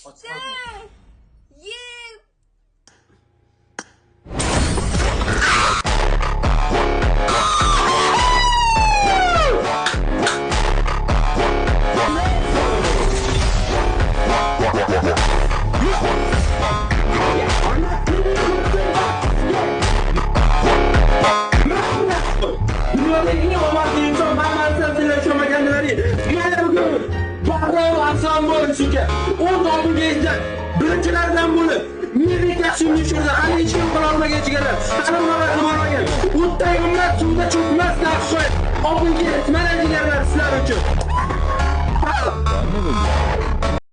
Kuchli! Ye! Birinchilardan bo'lib meditatsiya tushirdi. Hali hech kim qila olmagan jigarlar. Hali unaqa qila olmagan. O'tda yonmas, suvda cho'kmas naqsh. Obunga mana jigarlar sizlar uchun. Ne bo'ldi?